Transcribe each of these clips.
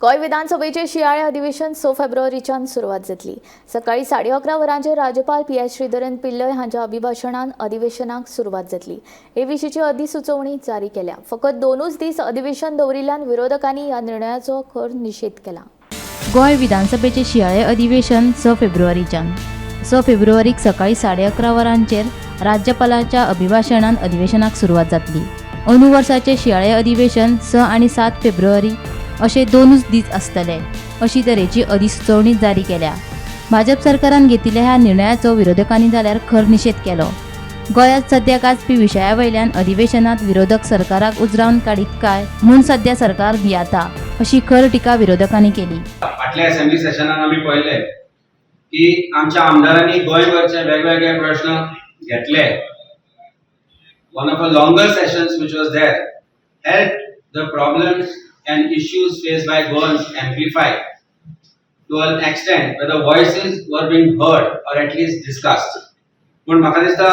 गोंय विधानसभेचे शियाळे अधिवेशन 6 फेब्रुवारीच्यान सुरवात जातली. सकाळी 11:30 वरांचेर राज्यपाल पी एस श्रीधरन पिल्लय हांच्या अभिभाशणान अधिवेशनाक सुरवात जातली. हे विशींची अधिसुचोवणी जारी केल्या. फकत 2च दीस अधिवेशन दवरिल्ल्यान विरोधकांनी ह्या निर्णयाचो खर निशेध केला. गोंय विधानसभेचे शियाळे अधिवेशन 6 फेब्रुवारीच्यान. 6 फेब्रुवारीक सकाळी 11:30 वरांचेर राज्यपालाच्या अभिभाशणान अधिवेशनाक सुरवात जातली. अंदू वर्साचे शियाळे अधिवेशन 6 आनी 7 फेब्रुवारी अशे 2च दीस आसतले, अशी तरेची अधिसुचोवणी जारी केल्या. भाजप सरकारान घेतिल्ल्या ह्या निर्णयाचो विरोधकांनी जाल्यार खर निशेध केलो. गोंयांत सध्या गाजपी विशया वयल्यान अधिवेशनात विरोधक सरकाराक उजरावन काडीत काय म्हूण सध्या सरकार भियाता, अशी खर टिका विरोधकांनी केली. फाटल्या असेंब्ली सेशनान आमी पळयलें की आमच्या आमदारांनी गोंयभरचे वेगवेगळे प्रश्न घेतले. One of a longer sessions which was there help the problems and issues faced by Goans amplify to an extent where the voices were being heard or at least discussed. पूण म्हाका दिसता,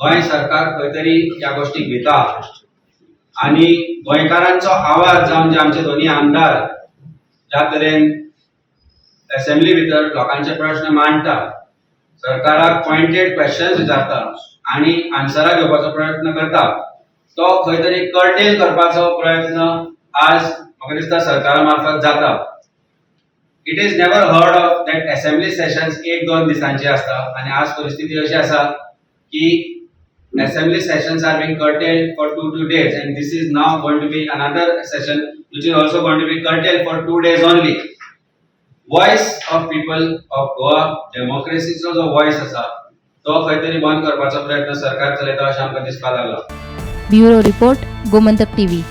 गोंय सरकार खंय तरी ह्या गोश्टीक भिता आनी गोंयकारांचो आवाज जावन जे आमचे दोनी आमदार ज्या तरेन असेंब्ली भितर लोकांचे प्रश्न मांडटा, सरकाराक पॉयंटेड क्वेश्चन्स विचारता आनी आन्सरां घेवपाचो प्रयत्न करता, तो खंय तरी कर्टेल करपाचो प्रयत्न आज म्हाका दिसता सरकारा मार्फत जाता. It is never heard of that assembly sessions एक दोन दिसांचे आसता आनी आज परिस्थिती अशी आसा की assembly sessions are being curtailed for 2 days, and this is now going to be another session which is also going to be curtailed for 2 days only. Voice of people of Goa, डेमोक्रेसीचो जो voice आसा, तो खंय तरी बंद करपाचो प्रयत्न सरकार चलयता अशें आमकां दिसपाक लागला. Bureau report, Gomantak TV.